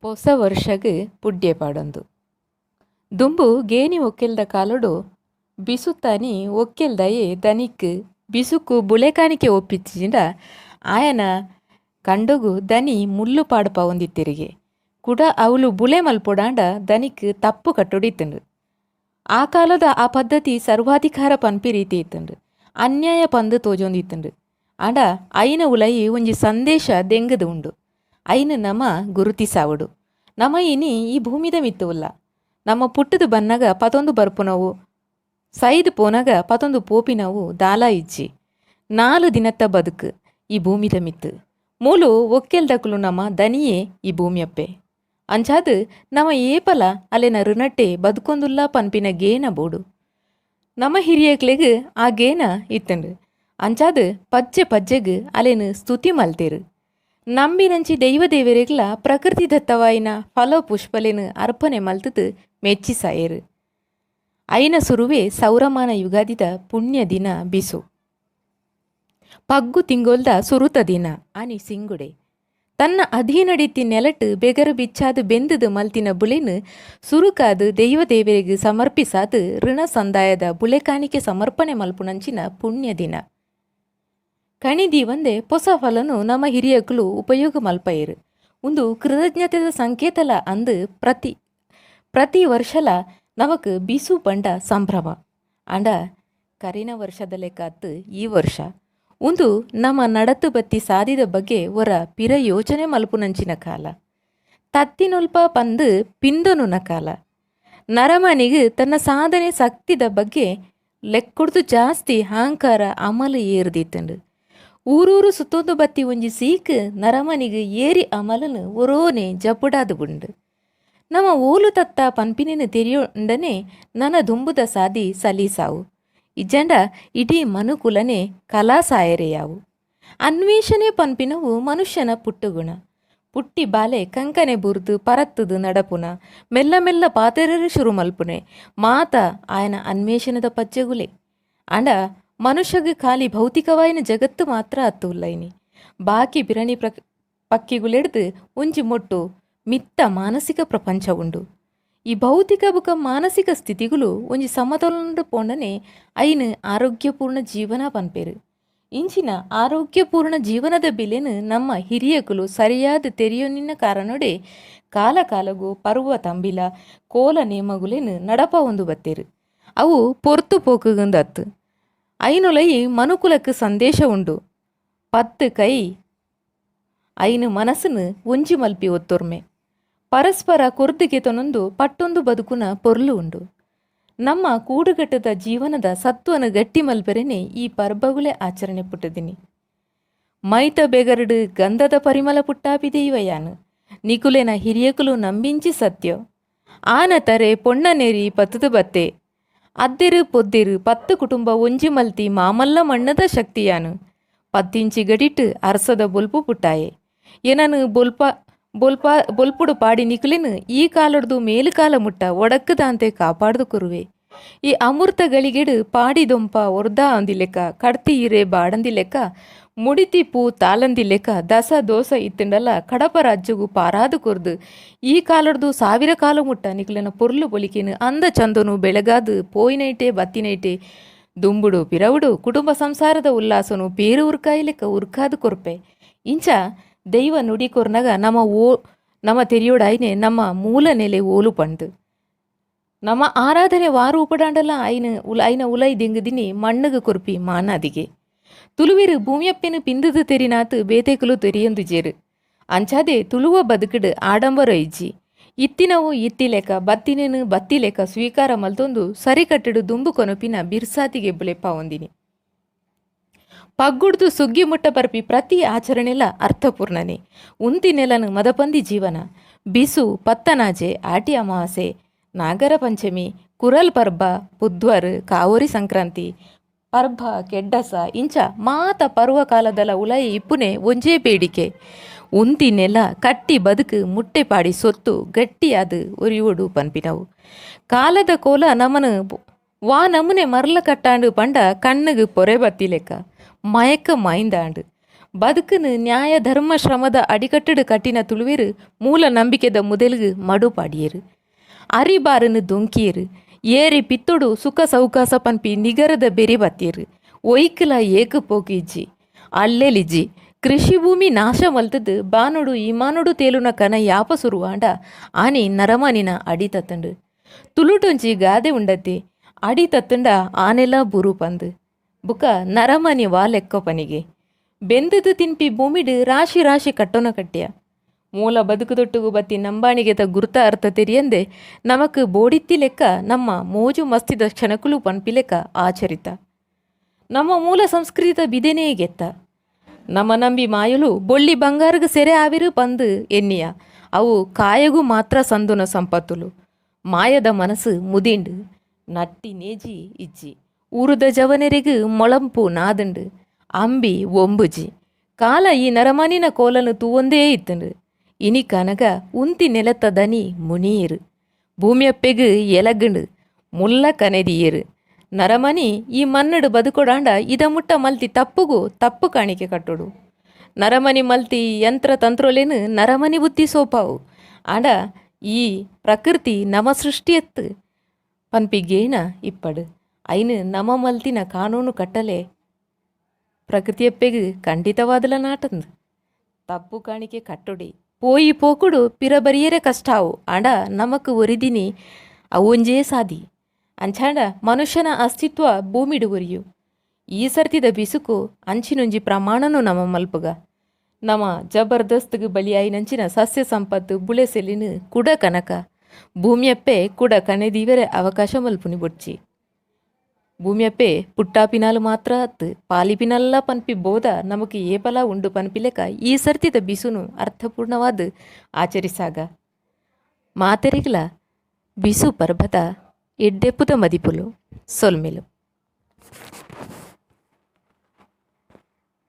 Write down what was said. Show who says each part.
Speaker 1: ಪೊಸ ವರ್ಷಗ್ ಪುಡ್ಯೆ ಪಾಡೊಂದು. ದುಂಬು ಗೇಣಿ ಒಕ್ಕೆಲ್ದ ಕಾಲೊಡು ಬಿಸುತ್ತಾನಿ ಒಕ್ಕೆಲ್ದಯೆ ದನಿಕ್ ಬಿಸುಕು ಬುಳೆಕಾಣಿಕೆ ಒಪ್ಪಿಚ್ಚಿಂಡ ಆಯನ ಕಂಡೊಗು ದನಿ ಮುಲ್ಲು ಪಾಡ್ಪಾವೊಂದಿತ್ತೆರಿಗೆ. ಕುಡ ಅವುಲು ಬುಳೆ ಮಲ್ಪೊಡಾಂಡ ದನಿಕ್ ತಪ್ಪು ಕಟ್ಟೊಡಿತ್ತ್ಂಡ್. ಆ ಕಾಲದ ಆ ಪದ್ಧತಿ ಸರ್ವಾಧಿಕಾರ ಪನ್ಪಿ ರೀತಿ ಇತ್ತ್ಂಡ್. ಅನ್ಯಾಯ ಪಂದ್ ತೋಜೊಂದಿತ್ತ್ಂಡ್. ಆಂಡ ಅಯಿನ ಉಲಯಿ ಒಂಜಿ ಸಂದೇಶ ದೆಂಗ್ದ್ ಉಂಡು. ಅಯಿನ್ ನಮ ಗುರುತಿಸಾವೊಡು. ನಮ ಇನಿ ಈ ಭೂಮಿದ ಮಿತ್ತ್ ಉಲ್ಲ. ನಮ ಪುಟ್ಟುದು ಬನ್ನಗ ಪತೊಂದು ಬರ್ಪುನವು ಸೈದ್ ಪೋನಗ ಪತೊಂದು ಪೋಪಿನವು ದಾಲ ಇಜ್ಜಿ. ನಾಲ್ ದಿನತ್ತ ಬದುಕು ಈ ಭೂಮಿದ ಮಿತ್ತ್. ಮೂಲು ಒಕ್ಕೆಲ್ದಕುಲು ನಮ ದನಿಯೇ ಈ ಭೂಮಿಯಪ್ಪೆ. ಅಂಚಾದ್ ನಮ ಏಪಲ ಅಲೆನ ಋಣಟ್ಟೆ ಬದುಕೊಂದುಲ್ಲ ಪನ್ಪಿನ ಗೇನ ಬೋಡು. ನಮ ಹಿರಿಯಕ್ಲೆಗ್ ಆ ಗೇನ ಇತ್ತ್ಂಡ್. ಅಂಚಾದ್ ಪಜ್ಜೆ ಪಜ್ಜೆಗ್ ಅಲೆನ್ ಸ್ತುತಿ ಮಲ್ತೆರ್. ನಂಬಿನಂಚಿ ದೈವ ದೇವೆರೆಗ್ಲ ಪ್ರಕೃತಿ ದತ್ತವಾಯಿನ ಫಲ ಪುಷ್ಪಲೆನ್ ಅರ್ಪಣೆ ಮಲ್ತ್ದ್ ಮೆಚ್ಚಿಸಾಯೆರ್. ಅಯಿನ ಸುರುವೇ ಸೌರಮಾನ ಯುಗಾದಿದ ಪುಣ್ಯ ದಿನ ಬಿಸು. ಪಗ್ಗು ತಿಂಗೊಲ್ದ ಸುರುತ ದಿನ ಆನಿ ಸಿಂಗುಡೆ. ತನ್ನ ಅಧೀನಡಿತ್ತಿ ನೆಲಟ್ ಬೆಗರ್ ಬಿಚ್ಚಾದ್ ಬೆಂದ್ದ್ ಮಲ್ತಿನ ಬುಲೆನ್ ಸುರುಕಾದ್ ದೈವ ದೇವೆರೆಗ್ ಸಮರ್ಪಿಸಾದ್ ಋಣ ಸಂದಾಯದ ಬುಳೆಕಾಣಿಕೆ ಸಮರ್ಪಣೆ ಮಲ್ಪುನಂಚಿನ ಪುಣ್ಯ ದಿನ. ಕಣಿ ದೀವಂದೆ ಪೊಸ ಫಲನು ನಮ ಹಿರಿಯಕುಲು ಉಪಯೋಗ ಮಲ್ಪಯೆರ್. ಉಂದು ಕೃತಜ್ಞತೆದ ಸಂಕೇತಲ ಅಂದ್ ಪ್ರತಿ ಪ್ರತಿ ವರ್ಷಲ ನಮಕ್ ಬಿಸು ಪಂಡ ಸಂಭ್ರಮ. ಆಂಡ ಕರಿನ ವರ್ಷದ ಲೆಕ್ಕ ಅತ್ತ್ ಈ ವರ್ಷ. ಉಂದು ನಮ ನಡತ್ ಬತ್ತಿ ಸಾದಿದ ಬಗ್ಗೆ ಒರ ಪಿರ ಯೋಚನೆ ಮಲ್ಪುನಂಚಿನ ಕಾಲ. ತತ್ತಿನೊಲ್ಪ ಪಂದ್ ಪಿಂದೊನುನ ಕಾಲ. ನರಮಾನಿಗ್ ತನ್ನ ಸಾಧನೆ ಸಕ್ತಿದ ಬಗ್ಗೆ ಲೆಕ್ಕೊಡ್ದು ಜಾಸ್ತಿ ಅಹಂಕಾರ ಅಮಲ್ ಏರ್ದಿತ್ತ್ಂಡ್. ಊರೂರು ಸುತ್ತೊಂದು ಬತ್ತಿ ಒಂಜಿ ಸೀಕ್ ನರಮನಿಗ್ ಏರಿ ಅಮಲನ್ ಒರೋನೆ ಜಪುಡಾದ್ ಬುಡ್ಂಡ್. ನಮ ಓಲು ತತ್ತ ಪನ್ಪಿನೆನ್ ತೆರಿಯೊಂಡನೆ ನನ ದುಂಬುದ ಸಾದಿ ಸಲೀಸಾವು. ಇಜ್ಜಂಡ ಇಡೀ ಮನುಕುಲನೆ ಕಲಾಸಾಯೆರೆಯಾವು. ಅನ್ವೇಷಣೆ ಪನ್ಪಿನವು ಮನುಷ್ಯನ ಪುಟ್ಟುಗುಣ. ಪುಟ್ಟಿ ಬಾಲೆ ಕಂಕನೆ ಬೂರ್ದು ಪರತ್ತುದು ನಡಪುನ, ಮೆಲ್ಲ ಮೆಲ್ಲ ಪಾತೆರೆರೆ ಶುರು ಮಲ್ಪುನೆ ಮಾತ ಆಯನ ಅನ್ವೇಷಣೆದ ಪಜ್ಜೆಗುಲೆ. ಆಂಡ ಮನುಷ್ಯಗ್ ಖಾಲಿ ಭೌತಿಕವಾಯಿನ ಜಗತ್ತು ಮಾತ್ರ ಅತ್ತು ಉಲ್ಲೈನಿ. ಬಾಕಿ ಪಿರಣಿ ಪಕ್ಕಿಗುಲೆಡ್ದ್ ಒಂಜಿ ಮೊಟ್ಟು ಮಿತ್ತ ಮಾನಸಿಕ ಪ್ರಪಂಚ ಉಂಡು. ಈ ಭೌತಿಕ ಬುಕ ಮಾನಸಿಕ ಸ್ಥಿತಿಗುಲು ಒಂಜಿ ಸಮತೋಲನಡ್ ಪೋಂಡನೆ ಅಯಿನ್ ಆರೋಗ್ಯಪೂರ್ಣ ಜೀವನ ಪನ್ಪೆರ್. ಇಂಚಿನ ಆರೋಗ್ಯಪೂರ್ಣ ಜೀವನದ ಬಿಲೆನ್ ನಮ್ಮ ಹಿರಿಯಕುಲು ಸರಿಯಾದ್ ತೆರಿಯೊನಿನ ಕಾರಣೊಡೆ ಕಾಲ ಕಾಲೊಗು ಪರ್ವ ತಂಬಿಲ, ಕೋಲ ನೇಮಗುಲೆನ್ ನಡಪಾವೊಂದು ಬತ್ತೆರ್. ಅವು ಪೊರ್ತು ಪೋಕುಗುಂದತ್ತ್. ಅಯಿನೊಲಯಿ ಮನುಕುಲಕ್ ಸಂದೇಶ ಉಂಡು. ಪತ್ತ್ ಕೈ ಅಯಿನ್ ಮನಸ್ನ್ ಒಂಜಿ ಮಲ್ಪಿ ಒತ್ತೊರ್ಮೆ. ಪರಸ್ಪರ ಕೊರ್ದು ಗೆತೊನೊಂದು ಪಟ್ಟೊಂದು ಬದುಕುನ ಪೊರ್ಲು ಉಂಡು. ನಮ್ಮ ಕೂಡುಗಟ್ಟದ ಜೀವನದ ಸತ್ವನ್ ಗಟ್ಟಿ ಮಲ್ಪೆರೆನೆ ಈ ಪರ್ಬಗುಲೆ ಆಚರಣೆ ಪುಟ್ಟುದಿನಿ. ಮೈತ ಬೆಗರ್ಡ್ ಗಂಧದ ಪರಿಮಳ ಪುಟ್ಟಾಪಿ ದೈವಯಾನ್. ನಿಕುಲೆನ ಹಿರಿಯಕುಲು ನಂಬಿಂಚಿ ಸತ್ಯೊ. ಆನ ತರೆ ಪೊಣ್ಣ ನೆರಿ ಪತ್ತುದು ಬತ್ತೆ. ಅದ್ದೆರ್ ಪೊದ್ದೆರ್ ಪತ್ತ್ ಕುಟುಂಬ ಒಂಜಿ ಮಲ್ತಿ ಮಾಮಲ್ಲ ಮಣ್ಣದ ಶಕ್ತಿಯಾನ್. ಪತ್ತಿಂಚಿ ಗಡಿಟ್ ಅರ್ಸದ ಬೊಲ್ಪು ಪುಟ್ಟಾಯೆ. ಎನನ್ ಬೊಲ್ಪ ಬೊಲ್ಪ ಬೊಲ್ಪುಡು ಪಾಡಿ ನಿಕುಲೆನ್ ಈ ಕಾಲೊಡ್ದು ಮೇಲುಕಾಲ ಮುಟ್ಟ ಒಡಕ್ಕುದಾಂತೆ ಕಾಪಾಡ್ದು ಕೊರುವೆ. ಈ ಅಮೃತ ಗಳಿಗೆಡ್ ಪಾಡಿ ದೊಂಪ ಒರ್ದ ಅಂದಿಲೆಕ್ಕ, ಕಡ್ತಿ ಇರೆ ಬಾಡಂದಿಲೆಕ್ಕ, ಮುಡಿತಿ ಪೂ ತಾಲಂದಿಲೆಕ್ಕ ದಸ ದೋಸ ಇತ್ತ್ಂಡಲ ಕಡಪ ರಾಜ್ಯಗು ಪಾರಾದ್ ಕೊರ್ದು ಈ ಕಾಲೊಡ್ದು ಸಾವಿರ ಕಾಲ ಮುಟ್ಟ ನಿಕುಲೆನ ಪೊರ್ಲು ಪೊಲಿಕೆನ್ ಅಂದ ಚಂದೊನು ಬೆಳಗಾದ್ ಪೋಯಿನೈಟೆ ಬತ್ತಿನೈಟೆ ದುಂಬುಡು ಪಿರವುಡು ಕುಟುಂಬ ಸಂಸಾರದ ಉಲ್ಲಾಸೊನು ಪೇರು ಉರ್ಕಾಯಿಲೆಕ್ಕ ಉರ್ಕಾದ್ ಕೊರ್ಪೆ. ಇಂಚ ದೈವ ನುಡಿ ಕೊರ್ನಗ ನಮ ಓ ನಮ ತೆರಿಯೊಡಾಯಿನೆ ನಮ್ಮ ಮೂಲ ನೆಲೆ ಓಲು ಪಂದ್. ನಮ್ಮ ಆರಾಧನೆ ವಾ ರೂಪಡಾಂಡಲ ಅಯಿನ್ ಅಯಿನ ಉಲಯಿ ದೆಂಗುದಿನಿ ಮಣ್ಣುಗು ಕೊರ್ಪಿ ಮಾನಾದಿಗೆ. ತುಳುವೆರ್ ಭೂಮಿಯಪ್ಪೆನ್ ಪಿಂದುದು ತೆರಿನಾತ್ ಬೇತೆಕುಲು ತೆರಿಯೊಂದಿಜೆರ್. ಅಂಚಾದೆ ತುಳುವ ಬದುಕುಡ್ ಆಡಂಬರ ಇಜ್ಜಿ. ಇತ್ತಿನವು ಇತ್ತಿಲೆಕ ಬತ್ತಿನೆನ್ ಬತ್ತಿಲೆಕ ಸ್ವೀಕಾರ ಮಲ್ತೊಂದು ಸರಿಕಟ್ಟುಡು ದುಂಬು ಕೊನೊಪಿನ ಬಿರ್ಸಾತಿಗೆ ಬುಲೆಪಾವೊಂದಿನಿ. ಪಗ್ಗುಡ್ದು ಸುಗ್ಗಿ ಮುಟ್ಟ ಬರ್ಪಿ ಪ್ರತಿ ಆಚರಣೆಲ ಅರ್ಥಪೂರ್ಣನೆ. ಉಂತಿ ನೆಲನ್ ಮದಪಂದಿ ಜೀವನ. ಬಿಸು, ಪತ್ತನಾಜೆ, ಆಟಿ ಅಮಾವಾಸ್ಯೆ, ನಾಗರ ಪಂಚಮಿ, ಕುರಲ್ ಪರ್ಬ, ಪುದ್ವರ್, ಕಾವೂರಿ ಸಂಕ್ರಾಂತಿ, ಪರ್ಬ, ಕೆಡ್ಡಸ ಇಂಚ ಮಾತ ಪರ್ವ ಕಾಲದಲ ಉಲಯಿ ಇಪ್ಪುನೆ ಒಂಜೇ ಬೇಡಿಕೆ. ಉಂತಿ ನೆಲ ಕಟ್ಟಿ ಬದುಕು ಮುಟ್ಟೆ ಪಾಡಿ ಸೊತ್ತು ಗಟ್ಟಿಯಾದ್ ಒರಿಯೊಡು ಪನ್ಪಿನವು. ಕಾಲದ ಕೋಲ ನಮನ್ ವಾ ನಮೂನೆ ಮರ್ಲ ಕಟ್ಟಾಂಡ್ ಪಂಡ ಕಣ್ಣುಗು ಪೊರೆ ಬತ್ತಿಲೆಕ್ಕ ಮಯಕ ಮಾಯಿಂದಾಂಡ್. ಬದುಕುನು ನ್ಯಾಯ ಧರ್ಮ ಶ್ರಮದ ಅಡಿಕಟ್ಟುಡು ಕಟ್ಟಿನ ತುಳುವೆರ್ ಮೂಲ ನಂಬಿಕೆದ ಮುದೆಲ್ಗ್ ಮಡು ಪಾಡಿಯೆರ್. ಅರಿ ಬಾರುನು ದೊಂಕಿಯೆರ್. ಏರಿ ಪಿತ್ತೊಡು ಸುಖ ಸೌಕಾಸ ಪನ್ಪಿ ನಿಗರದ ಬೆರಿ ಪತ್ಯೆರ್. ಒಯಿಕ್ಲ ಏಕ್ ಪೋಕು ಇಜ್ಜಿ. ಅಲ್ಲೆಲಿಜ್ಜಿ. ಕೃಷಿ ಭೂಮಿ ನಾಶ ಮಲ್ತುದು ಬಾನೊಡು ಇಮಾನೊಡು ತೇಲುನ ಕನ ಯಾಪ ಸುರುವಾಂಡ ಆನಿ ನರಮಾನಿನ ಅಡಿ ತತ್ತುಂಡು. ತುಳುಟೊಂಜಿ ಗಾದೆ ಉಂಡತ್ತೆ ಅಡಿ ತತ್ತುಂಡ ಆನೆಲ ಬೂರು ಪಂದ್. ಬುಕ ನರಮಾನಿ ವಾ ಲೆಕ್ಕೊ ಪನಿಗೆ. ಬೆಂದುದು ತಿನ್ಪಿ ಭೂಮಿಡ್ ರಾಶಿ ರಾಶಿ ಕಟ್ಟೊನ ಕಟ್ಯ. ಮೂಲ ಬದುಕುದೊಟ್ಟುಗು ಬತ್ತಿ ನಂಬಾಣಿಗೆದ ಗುರ್ತ ಅರ್ಥ ತೆರಿಯಂದೆ ನಮಕ್ ಬೋಡಿತ್ತಿ ಲೆಕ್ಕ ನಮ್ಮ ಮೋಜು ಮಸ್ತಿದ ಕ್ಷಣಕುಲು ಪನ್ಪಿಲೆಕ ಆಚರಿತ. ನಮ್ಮ ಮೂಲ ಸಂಸ್ಕೃತಿದ ಬಿದೆನೇ ಗೆತ್ತ. ನಮ ನಂಬಿ ಮಾಯೊಲು ಬೊಳ್ಳಿ ಬಂಗಾರ್ಗ್ ಸೆರೆ ಆವೆರ್ ಪಂದ್ ಎನ್ನಿಯ. ಅವು ಕಾಯೊಗು ಮಾತ್ರ ಸಂದುನ ಸಂಪತ್ತುಲು. ಮಾಯದ ಮನಸ್ ಮುದಿಂಡ್. ನಟ್ಟಿ ನೇಜಿ ಇಜ್ಜಿ. ಊರುದ ಜವನೆರೆಗ್ ಮೊಳಂಪು ನಾದ್ಂಡ್. ಅಂಬಿ ಒಂಬುಜಿ. ಕಾಲ ಈ ನರಮಾನಿನ ಕೋಲನ್ ತೂವೊಂದೇ ಇತ್ತ್ಂಡ್. ಇನಿಕಾನಗ ಉಂತಿ ನೆಲತ್ತ ದನಿ ಮುನಿಯೆರ್. ಭೂಮ್ಯಪ್ಪೆಗ್ ಎಲಗ್ಂಡ್. ಮುಲ್ಲ ಕನೆದಿಯೆರ್. ನರಮಾನಿ ಈ ಮಣ್ಣ್ ಡ್ ಬದುಕೊಡಾಂಡ ಇದ ಮುಟ್ಟ ಮಲ್ತಿ ತಪ್ಪುಗು ತಪ್ಪು ಕಾಣಿಕೆ ಕಟ್ಟೊಡು. ನರಮನಿ ಮಲ್ತಿ ಯಂತ್ರ ತಂತ್ರೊಲೆನ್ ನರಮನಿ ಬುದ್ಧಿ ಸೋಪಾವು. ಆಂಡ ಈ ಪ್ರಕೃತಿ ನಮ ಸೃಷ್ಟಿ ಅತ್ತ್ ಪನ್ಪಿ ಗೇನ ಇಪ್ಪಡ್. ಐನ್ ನಮ ಮಲ್ತಿನ ಕಾನೂನು ಕಟ್ಟಲೆ ಪ್ರಕೃತಿಯಪ್ಪೆಗ್ ಖಂಡಿತವಾದಲ ನಾಟಂದ್. ತಪ್ಪು ಕಾಣಿಕೆ ಕಟ್ಟೊಡೆ. ಪೋಯಿ ಪೋಕುಡು ಪಿರ ಬರಿಯೆರೆ ಕಷ್ಟ ಆವು. ಆಂಡ ನಮಕ್ ಒರಿದಿನಿ ಅವೊಂಜೇ ಸಾದಿ. ಅಂಚಾಂಡ ಮನುಷ್ಯನ ಅಸ್ತಿತ್ವ ಭೂಮಿಡ್ ಒರಿಯು. ಈ ಸರ್ತಿದ ಬಿಸುಕು ಅಂಚಿನೊಂಜಿ ಪ್ರಮಾಣನು ನಮ ಮಲ್ಪುಗ. ನಮ ಜಬರ್ದಸ್ತ್ಗ್ ಬಲಿಯಾಯಿನಂಚಿನ ಸಸ್ಯ ಸಂಪತ್ತು ಬುಳೆಸೆಲಿನ್ ಕುಡ ಕನಕ. ಭೂಮ್ಯಪ್ಪೆ ಕುಡ ಕಣೆದೀವೆರೆ ಅವಕಾಶ ಮಲ್ಪುನಿ ಬೊಡ್ಚಿ. ಭೂಮ್ಯಪ್ಪೆ ಪುಟ್ಟಾಪಿನಾಲ್ ಮಾತ್ರ ಅತ್ತ್ ಪಾಲಿಪಿನಲ್ಲ ಪನ್ಪಿ ಬೋಧ ನಮಕ್ ಏಪಲ ಉಂಡು ಪನ್ಪಿಲೆಕ ಈ ಸರ್ತಿದ ಬಿಸುನು ಅರ್ಥಪೂರ್ಣವಾದ್ ಆಚರಿಸಾಗ. ಮಾತೆರೆಗ್ಲ ಬಿಸು ಪರ್ಬದ ಎಡ್ಡೆಪ್ಪುದ ಮದಿಪುಲು. ಸೊಲ್ಮೆಲು.